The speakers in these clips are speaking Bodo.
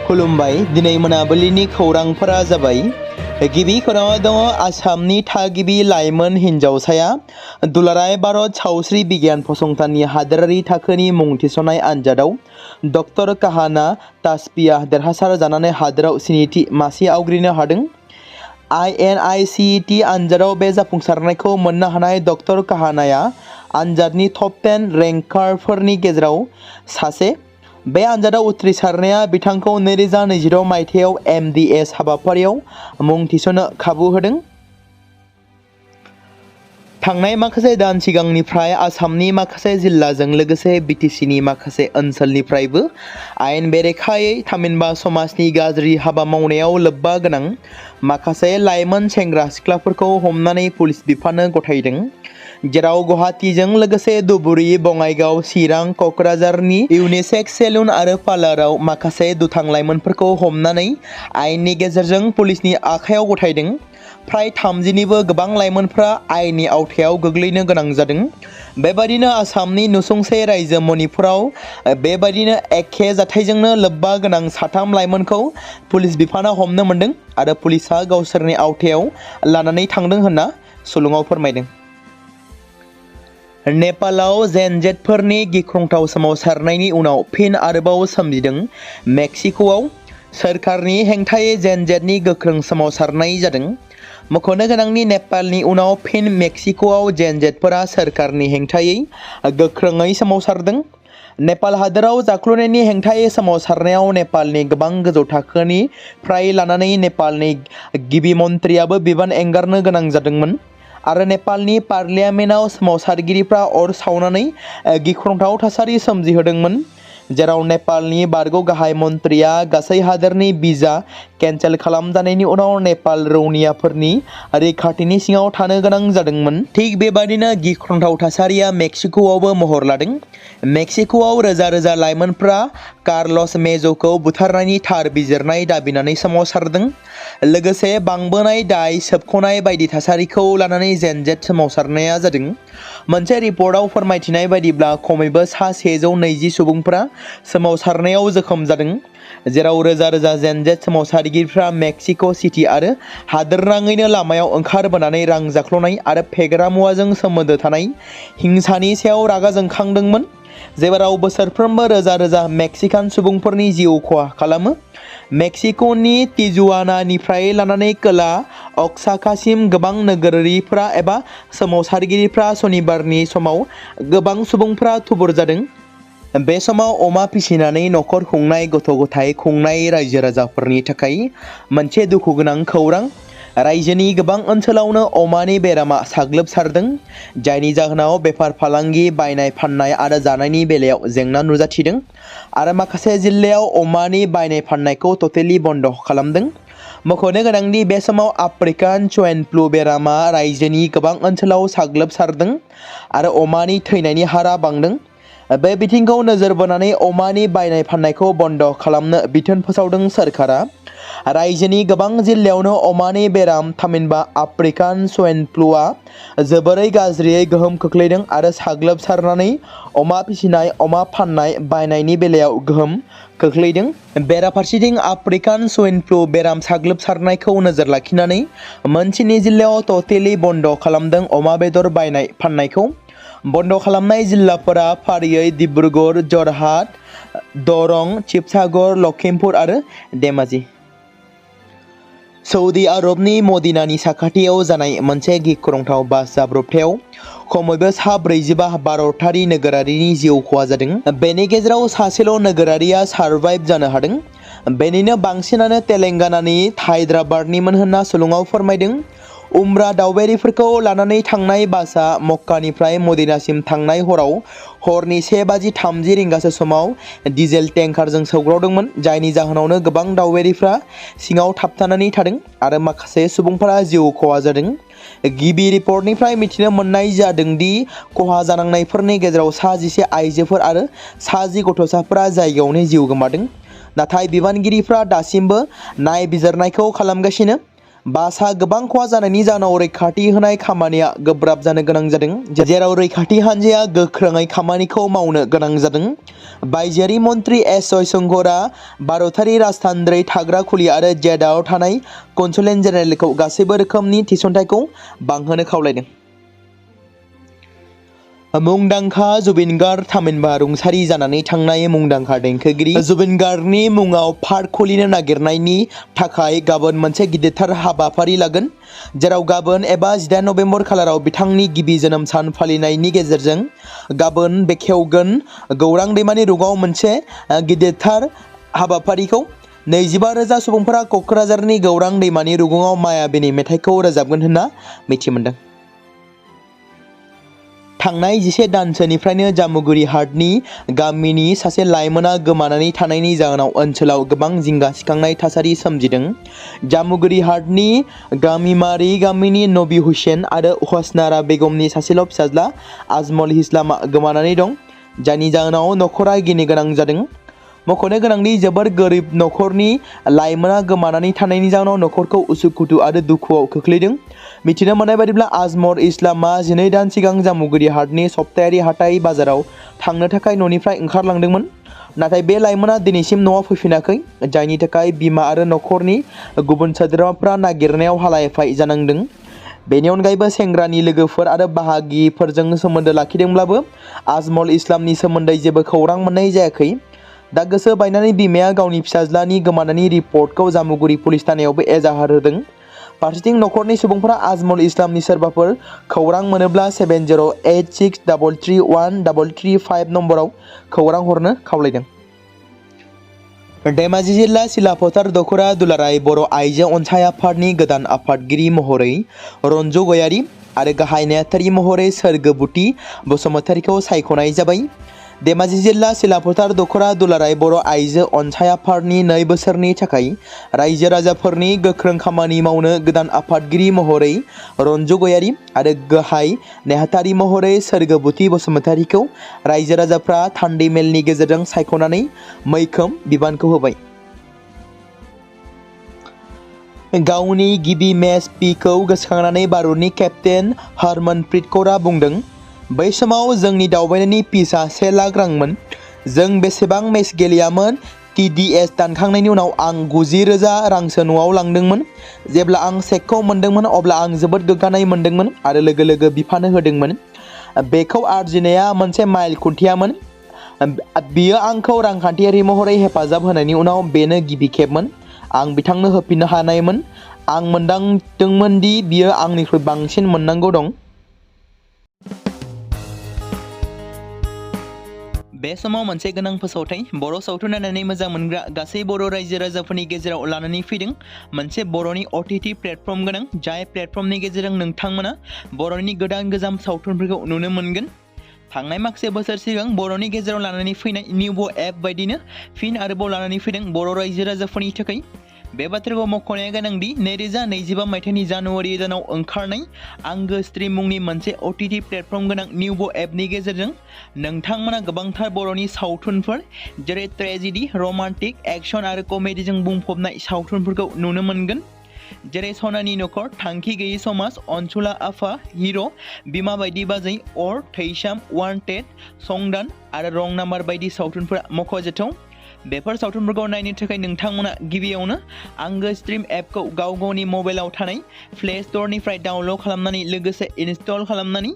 खुलुमबाय दिनै मोनाबिलिनि खौरांफोरा जाबाय। गिबि खौराङाव दङ आसामनि थागिबि लाइमोन हिन्जावसाया दुलाराय भारत सावस्रि बिगियान फसंथाननि हादोरारि थाखोनि मुं थिसननाय आनजादाव डक्टर काहाना तासपिया देरहासार जानानै हादोराव स्निथि मासि आवग्रिनो हादों। INICET आनजादाव बे जाफुंसारनायखौ मोननो हानाय डक्टर काहानाया आनजादनि टप 10 रेंकारफोरनि गेजेराव सासे। बे आनजादाव उथ्रिसारनाया बिथांखौ 2026 मायथाइयाव MDS हाबाफारियाव मुं थिसननो खाबु होदों। थांनाय माखासे दान सिगांनिफ्राय आसामनि माखासे जिल्लाजों लोगोसे BTCनि माखासे ओनसोलनिफ्रायबो आयेन बेरेखायै थामहिनबा समाजनि गाज्रि हाबा मावनायाव लोब्बा गोनां माखासे लाइमोन सेंग्रा सिख्लाफोरखौ हमनानै पुलिस बिफाननो गथायदों। जेराव गुवाहाटीजों लोगोसे धुबुरी, बङाइगाव, चिरां, क'क्राझारनि इउनिसेक्स सेलुन आरो पार्लाराव माखासे दुथां लाइमोनफोरखौ हमनानै आयेननि गेजेरजों पुलिसनि आखायाव गथायदों। फ्राय 30निबो गोबां लाइमोनफ्रा आयेननि आवथायाव गोग्लैनो गोनां जादों। बेबादिनो आसामनि नुसुंसे रायजो मणिपुराव बेबादिनो एखे जाथायजोंनो लोब्बा गोनां 3 लाइमोनखौ पुलिस बिफाना हमनो मोन्दों आरो पुलिसआ गावसोरनि आवथायाव लानानै थांदों होनना सुलुङाव फोरमायदों। नेपालाव जेनजेटफोरनि गिख्रंथाव सोमावसारनायनि उनाव फिन आरोबाव सोमजिदों। मेक्सिक'आव सोरखारनि हेंथायै जेनजेटनि गोख्रों सोमावसारनाय जादों। मख'नो गोनांनि नेपालनि उनाव फिन मेक्सिक'आव जेनजेटफोरा सोरखारनि हेंथायै गोख्रोङै सोमावसारदों। नेपाल हादोराव जाख्ल'नायनि हेंथायै सोमावसारनायाव नेपालनि गोबां गोजौ थाखोनिफ्राय लानानै नेपालनि गिबि मन्थ्रियाबो बिबान एंगारनो गोनां जादोंमोन आरो नेपालनि पार्लियामेन्टआव सोमावसारगिरिफ्रा अर सावनानै गिख्रंथाव थासारि सोमजिहोदोंमोन। जेराव नेपालनि बारग' गाहाय मन्थ्रिया गासै हादोरनि भिजा केन्सेल खालामजानायनि उनाव नेपाल रौनियाफोरनि रैखाथिनि सिङाव थानो गोनां जादोंमोन। थिग बेबादिनो गिख्रंथाव थासारिया मेक्सिक'आवबो महर लादों। मेक्सिक'आव रोजा रोजा लाइमोनफ्रा कार्लस मेज'खौ बुथारनायनि थार बिजिरनाय दाबिनानै सोमावसारदों। लोगोसे बांबोनाय दाय सोबख'नाय बायदि थासारिखौ लानानै जेनजेट सोमावसारनाया जादों। मोनसे रिपर्टआव फोरमायथिनाय बायदिब्ला खमैबो सा 120 सुबुंफ्रा सोमावसारनायाव जोखोम जादों। जेराव रोजा रोजा जेनजेट सोमावसारगिरिफ्रा मेक्सिक' सिटी आरो हादोरनाङैनो लामायाव ओंखारबोनानै रां जाख्ल'नाय आरो फेग्रा मुवाजों सोमोन्दो थानाय हिंसानि सायाव रागा जोंखांदोंमोन। जेराव बोसोरफ्रोमबो रोजा रोजा मेक्सिकान सुबुंफोरनि जिउ खहा खालामो। मेक्सिक'नि तिजुआनानिफ्राय लानानै खोला अक्साकासिम गोबां नोगोरारिफोरा एबा सोमावसारगिरिफ्रा सनिबारनि समाव गोबां सुबुंफ्रा थुबुर जादों। बे समाव अमा फिसिनानै न'खर खुंनाय गथ' गथाय खुंनाय रायजो राजाफोरनि थाखाय मोनसे दुखुगोनां खौरां। रायजोनि गोबां ओनसोलावनो अमानि बेरामा साग्लोबसारदों। जायनि जाहोनाव बेफार फालांगि, बायनाय फाननाय आरो जानायनि बेलायाव जेंना नुजाथिदों आरो माखासे जिल्लायाव अमानि बायनाय फाननायखौ टटेलि बन्द खालामदों। मख'नो गोनांदि बे समाव आफ्रिकान स्वाइन फ्लु बेरामा रायजोनि गोबां ओनसोलाव साग्लोबसारदों आरो अमानि थैनायनि हारा बांदों। बे बिथिंखौ नोजोर बोनानै अमानि बायनाय फाननायखौ बन्द खालामनो बिथोन फोसावदों सोरखारा। रायजोनि गोबां जिल्लायावनो अमानि बेराम थामहिनबा आफ्रिकान स्वाइन फ्लुआ जोबोरै गाज्रियै गोहोम खोख्लैदों आरो साग्लोबसारनानै अमा फिसिनाय, अमा फाननाय, बायनायनि बेलायाव गोहोम खोख्लैदों। बेराफारसेथिं आफ्रिकान स्वाइन फ्लु बेराम साग्लोबसारनायखौ नोजोर लाखिनानै मोनस्नि जिल्लायाव टटेलि बन्द खालामदों अमा बेदर बायनाय फाननायखौ। बन्द खालामनाय जिल्लाफोरा फारियै डिब्रुगड़, जरहाट, दरं, शिबसागर, लखिमपुर आरो धेमाजि। सौदी आरबनि मदिनानि साखाथियाव जानाय मोनसे गिख्रंथाव बास जाब्रबथायाव खमैबो सा 45 भारतारि नोगोरारिनि जिउ खहा जादों। बेनि गेजेराव सासेल' नोगोरारिया सारभाइभ जानो हादों। बेनिनो बांसिनानो तेलेंगानानि हायद्राबादनिमोन होनना सुलुङाव फोरमायदों। उमरा दावबायारिफोरखौ लानानै थांनाय बासआ मक्कानिफ्राय मदिनासिम थांनाय हराव हरनि 1:30 रिंगासो समाव डिजेल टेंकारजों सौग्रावदोंमोन। जायनि जाहोनावनो गोबां दावबायारिफ्रा सिङाव थाबथानानै थादों आरो माखासे सुबुंफोरा जिउ खहा जादों। गिबि रिपर्टनिफ्राय मिथिनो मोननाय जादों दि खहा जानांनायफोरनि गेजेराव सा 11 आइजोफोर आरो सा 10 गथ'साफोरा जायगायावनो जिउ गोमादों। नाथाय बिबानगिरिफ्रा दासिमबो नायबिजिरनायखौ खालामगासिनो। बासहा गोबां खहा जानायनि जाहोनाव रैखाथि होनाय खामानिया गोब्राब जानो गोनां जादों, जेराव रैखाथि हान्जाया गोख्रोङै खामानिखौ मावनो गोनां जादों। बायजोआरि मन्त्रि एस जयशंकरआ भारतारि राजथान्दै थाग्रा खुलि आरो जेदाव थानाय कन्सुलेट जेनेरेलखौ गासैबो रोखोमनि थिसनथाइखौ बांहोनो खावलायदों। मुंदांखा जुबिन गार्ग थामहिनबा रुंसारि जानानै थांनाय मुंदांखा देंखोगिरि जुबिन गार्गनि मुङाव पार्क खुलिनो नागिरनायनि थाखाय गाबोन मोनसे गिदिरथार हाबाफारि लागोन, जेराव गाबोन एबा 18 नबेम्बर खालाराव बिथांनि गिबि जोनोम सान फालिनायनि गेजेरजों गाबोन बेखेवगोन। गौरां दैमानि रुगुङाव मोनसे गिदिरथार हाबाफारिखौ 25,000 सुबुंफोरा क'क्राझारनि गौरां दैमानि रुगुङाव मायाबिनि मेथाइखौ रोजाबगोन होनना मिथिमोनदों। थांनाय 11 दानसोनिफ्रायनो जामुगुरि हाटनि गामिनि सासे लाइमोना गोमानानै थानायनि जाहोनाव ओनसोलाव गोबां जिंगा सिखांनाय थासारि सोमजिदों। जामुगुरि हाटनि गामिमारि गामिनि नबी हुसैन आरो हसनारा बेगमनि सासेल' फिसाज्ला आजमल इस्लामआ गोमानानै दं, जायनि जाहोनाव नखरा गिनो गोनां जादों। मख'नो गोनांदि जोबोर गोरिब नखरनि लाइमोना गोमानानै थानायनि जाहोनाव नखरखौ उसुखुथु आरो दुखुआव खोख्लैदों। मिथिनो मोननाय बायदिब्ला आजमल इस्लामआ 12 दान सिगां जामुगुरि हाटनि सप्तायारि हाथाइ बाजाराव थांनो थाखाय न'निफ्राय ओंखारलांदोंमोन, नाथाय बे लाइमोना दिनैसिम न'आव फैफिनाखै, जायनि थाखाय बिमा आरो नखरनि गुबुन सोद्रोमाफोरा नागिरनायाव हालाय-हाफाय जानांदों। बेनि अनगायैबो सेंग्रानि लोगोफोर आरो बाहागिफोरजों सोमोन्दो लाखिदोंब्लाबो आजमल इस्लामनि सोमोन्दै जेबो खौरां मोननाय जायाखै। दा गोसो बायनानै बिमाया गावनि फिसाज्लानि गोमानायनि रिपर्टखौ जामुगुरि पुलिस थानायावबो एजाहार होदों। फारसेथिं नखरनि सुबुंफोरा आजमल इस्लामनि सोरबाफोर खौरां मोनोब्ला 7086331335 नम्बराव खौरां हरनो खावलायदों। धेमाजि जिल्ला सिलाफोथार दख'रा दुलाराय बर' आइजो अनसाय आफादनि गोदान आफादगिरि महरै रन्जु गयारी आरो गाहाय नेहाथारि महरै सोरगोबुति बसुमतारीखौ सायख'नाय जाबाय। धेमाजि जिल्ला सिलाफोथार दख'रा दुलाराय बर' आइजो अनसाय आफादनि 2 बोसोरनि थाखाय रायजो राजाफोरनि गोख्रों खामानि मावनो गोदान आफादगिरि महरै रन्जु गयारी आरो गाहाय नेहाथारि महरै सोरगोबुति बसुमतारीखौ रायजो राजाफ्रा थान्दै मेलनि गेजेरजों सायख'नानै मैखोम बिबानखौ होबाय। गावनि गिबि मेच पिखौ गोसोखांनानै भारतनि केप्टेन हरमनप्रीत कौरआ बुंदों, बै समाव जोंनि दावबायनायनि फिसआ 1 लाख रांमोन। जों बेसेबां मेच गेलेयामोन। TDS दानखांनायनि उनाव आं 90,000 रांसो न'आव लांदोंमोन। जेब्ला आं चेकखौ मोनदोंमोन अब्ला आं जोबोद गोग्गानाय मोनदोंमोन आरो लोगो लोगो बिफानो होदोंमोन। बेखौ आर्जिनाया मोनसे माइल खुन्थियामोन। बियो आंखौ रांखान्थियारि महरै हेफाजाब होनायनि उनाव बेनो गिबि खेबमोन। आं बिथांनो होफिननो हानायमोन। आं मोनदांदोंमोन दि बियो आंनिख्रुइ बांसिन मोननांगौ दं। बे समाव मोनसे गोनां फोसावथाय बर' सावथुन नायनानै मोजां मोनग्रा गासै बर' रायजो राजाफोरनि गेजेराव लानानै फैदों मोनसे बर'नि OTT प्लेटफर्म गोनां, जाय प्लेटफर्मनि गेजेरजों नोंथांमोना बर'नि गोदान गोजाम सावथुनफोरखौ नुनो मोनगोन। थांनाय माखासे बोसोर सिगां बर'नि गेजेराव लानानै फैनाय निउबो एप बायदिनो फिन आरोबाव लानानै फैदों बर' रायजो राजाफोरनि थाखाय। बे बाथ्राखौ मख'नाया गोनांदि 2025 मायथाइनि जानुवारि दानाव ओंखारनाय आंगो स्ट्रिम मुंनि मोनसे OTT प्लेटफर्म गोनां निउबो एपनि गेजेरजों नोंथांमोना गोबांथार बर'नि सावथुनफोर जेरै ट्रेजेडी, रमान्टिक, एक्शन आरो कमेडीजों बुंफबनाय सावथुनफोरखौ नुनो मोनगोन। जेरै सनानि नखर, थांखि गैयै समाज, अनसुला आफा, हिर', बिमा बायदि बाजै, अर, थैसाम, वान्टेड, संदान आरो रं नाम्बार बायदि सावथुनफोरा मख'जाथाव। बेफोर सावथुनफोरखौ नायनो थाखाय नोंथांमोना गिबियावनो आंगो स्ट्रिम एपखौ गाव गावनि मबाइलाव थानाय प्ले स्ट'रनिफ्राय डाउनल'ड खालामनानै लोगोसे इनस्टल खालामनानै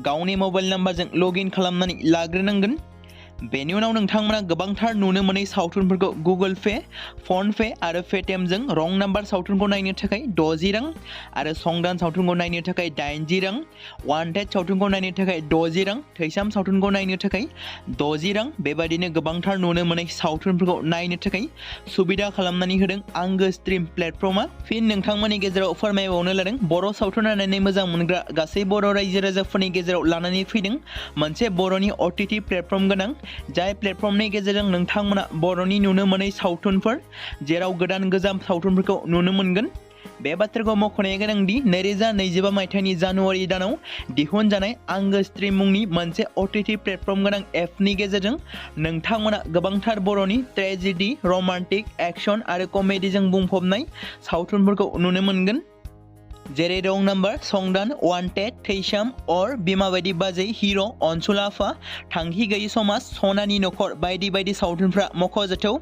गावनि मबाइल नाम्बारजों लगइन खालामनानै लाग्रोनांगोन। बेनि उनाव नोंथांमोना गोबांथार नुनो मोनै सावथुनफोरखौ गुगोल पे, फन पे आरो पेटिएमजों रं नाम्बार सावथुनखौ नायनो थाखाय 60 रां आरो संदान सावथुनखौ नायनो थाखाय 80 रां, वान्टेड सावथुनखौ नायनो थाखाय 60 रां, थैसाम सावथुनखौ नायनो थाखाय 60 रां बेबायदिनो गोबांथार नुनो मोनै सावथुनफोरखौ नायनो थाखाय सुबिदा खालामनानै होदों आंगो स्ट्रिम प्लेटफर्मा। फिन नोंथांमोननि गेजेराव फोरमायबावनो लादों बर' सावथुन नायनानै मोजां मोनग्रा गासै बर' रायजो राजाफोरनि गेजेराव लानानै फैदों मोनसे बर'नि OTT प्लेटफर्म गोनां, जाय प्लेटफर्मनि गेजेरजों नोंथांमोना बर'नि नुनो मोनै सावथुनफोर जेराव गोदान गोजाम सावथुनफोरखौ नुनो मोनगोन। बे बाथ्राखौ मख'नाया गोनांदि 2025 मायथाइनि जानुवारि दानाव दिहुनजानाय आंगो स्ट्रिम मुंनि मोनसे OTT प्लेटफर्म गोनां एपनि गेजेरजों नोंथांमोना गोबांथार बर'नि ट्रेजेडी, रमान्टिक, एक्शन आरो कमेडीजों बुंफबनाय सावथुनफोरखौ नुनो मोनगोन। जेरै रं नाम्बार, संदान, वान्टेड, थैसाम, अर, बिमा बायदि बाजै, हिर', अनसुलाफा, थांखि गैयि समाज, सनानि नखर बायदि बायदि सावथुनफ्रा मख'जाथाव।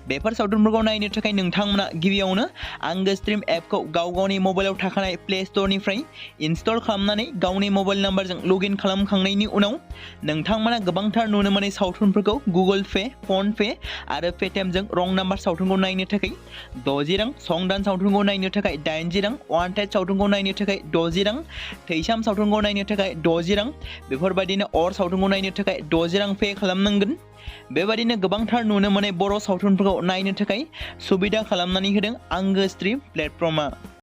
बेफोर सावथुनफोरखौ नायनो थाखाय नोंथांमोना गिबियावनो आंगो स्ट्रिम एपखौ गाव गावनि मबाइलाव थाखानाय प्ले स्ट'रनिफ्राय इनस्टल खालामनानै गावनि मबाइल नाम्बारजों लगइन खालामखांनायनि उनाव नोंथांमोना गोबांथार नुनो मोनै सावथुनफोरखौ गुगोल पे, फन पे आरो पेटिएमजों रं नाम्बार सावथुनखौ नायनो थाखाय 60 रां, संदान सावथुनखौ नायनो थाखाय 80 रां, वान्टेड सावथुनखौ नायनो थाखाय 60 रां, थैसाम सावथुनखौ नायनो थाखाय 60 रां, बेफोरबायदिनो अर सावथुनखौ नायनो थाखाय 60 रां पे खालामनांगोन। बेबायदिनो गोबांथार नुनो मोनै बर' सावथुनफोरखौ नायनो थाखाय सुबिदा खालामनानै होदों आंगो स्ट्रिम प्लेटफर्मआ।